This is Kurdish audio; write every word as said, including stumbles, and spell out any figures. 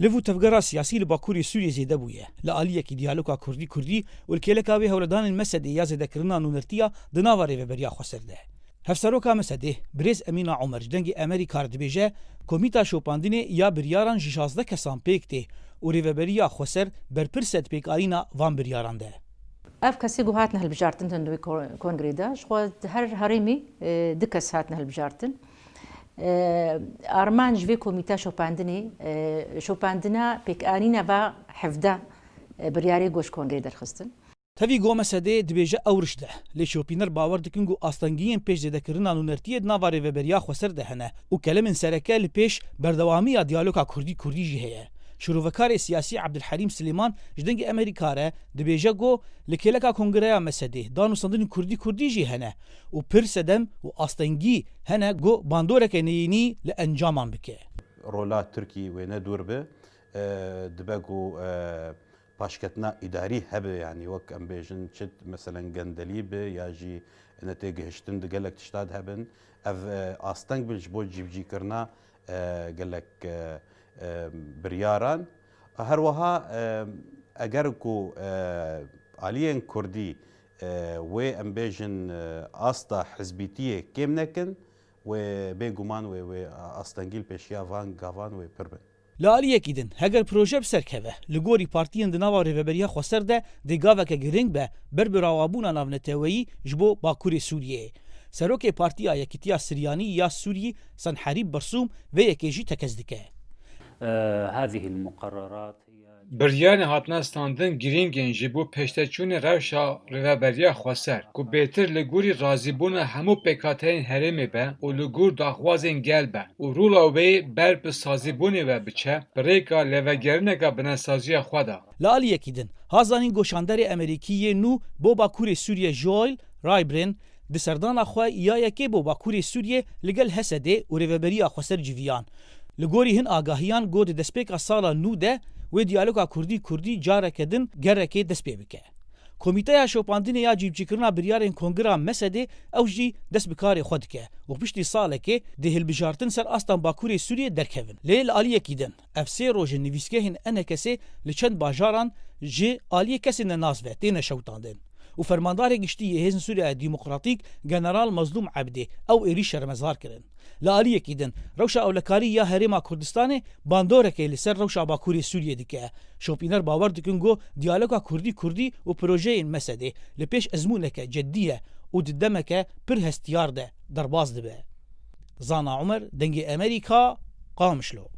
Liv û tevgera siyasî li Bakurê Sûriyê zêde bûye. Li aliyekî diyaloga Kurdî-Kurdî û li kêleka wê hewledanên Mesedê ya zêdekirina nûnertiya di nava Rêveberiya Xweser de. Hevseroka Mesedê, Birêz Emîna Omer ji Dengê Amerîka re dibêje, Komîta Şopandinê ya biryaran ji şazdeh kesan pêk tê û Rêveberiya Xweser berpirs e di pêkanîna van biryaran de. Ev kesê ku hatin hilbijartin di ko-, kongrê de, ji xwe di her herêmî, e, du kes hatin hilbijartin. E, armanc vê komîte şopandinê, e, şopandina pêkanîna va hevdeh, e, biryarê ku ji kongrê derxistin. Tevî ku Mesedê dibêje ew rind e, lê şopîner bawer dikin ku astengiyên pêş zêdekirina nûnertiyê di nava Rêveberiya Xweser de hene û kelemên sereke li pêş berdewamiya diyaloga Kurdî-Kurdî jî heye. Şîrovekarê siyasî Ebdulherîm Silêman ji Dengê Amerîka re dibêje ku li kêleka Kongreya Mesedê danûstandinên Kurdî-Kurdî jî hene û pir sedem û astengî hene ku bandoreke neyînî li encaman bike. Rola Tirkî wê ne dûr be, e, dibe ku, e, paşketina îdarî hebe, yanî wek em bêjin çi, meselen gendelî be ya jî netêgihiştin di gelek tişta de hebin. Ev, e, asteng be ji bo cîbicîkirina, e, gelek, e, e, biryaran. Her wiha, e, eger ku, e, aliyên Kurdî, e, wê em bêjin, e, asta hizbîtiyê kêm nekin, wê bêguman wê, wê astengî li pêşiya van gavan wê pir bin. Li aliyekî din, heger proje bi ser keve, li gorî partiyên di nava Rêveberiya Xweser de dê gaveke girîng be ber bi rawabûna navneteweyî ji bo Bakurê Sûriyeyê. Serokê Partiya Yekîtiya Siryanî ya Sûrî, Senherîb Bersûm, vê yekê jî tekez dike. آه، هذه المقررات هي Biryarên hatine standin girîng ên ji bo pêşteçûnê rewşa Rêveberiya Xweser, ku bêtir li gorî razîbûna hemû pêkhateyên herêmê be û li gor daxwazên gel be û rola wê ber bi sazîbûnê ve biçe, bi rêka lêvegerineka binesaziya xwe de. Li aliyekî din, ha zanîn ku şanderê Amerîkî yê nû bo Bakurê Sûriyê Joel Rayburn di serdana xwe ya yekê bo Bakurê Sûriyê li gel Hesedê û Rêveberiya Xweser civiyan. Li gorî hin agahiyan got di destpêka sala nû de wê diyaloga Kurdî-Kurdî careke din gerekê dest pê bike. Komîteya Şopandinê ya Cîbicîkirina Biryarên Kongira Mesedê ew jî dest bi karê xwe dike û piştî salekê dê hilbijartin ser asta Bakurê Sûriyê derkevin. Lê li aliyekî din, ev sê roj in nivîsgehên ENKSê li çend bajaran ji aliyê kesên nenas ve têne şewitandin û Fermandarê Giştî yê Hêzên Sûriya Demokratîk General Mazlûm Ebdî ew êrîş şermezar kirin. Li aliyekî din, rewşa ewlekarî ya Herêma Kurdistanê bandorekê li ser rewşa Bakurê Sûriyê dike. Şopîner bawer dikin ku diyaloga Kurdî-Kurdî û projeyên Mesedê li pêş ezmûneke cedî ye û di demeke pir hestiyar de derbas dibe. Zana Omer, Dengê Amerîka, Qamişlo.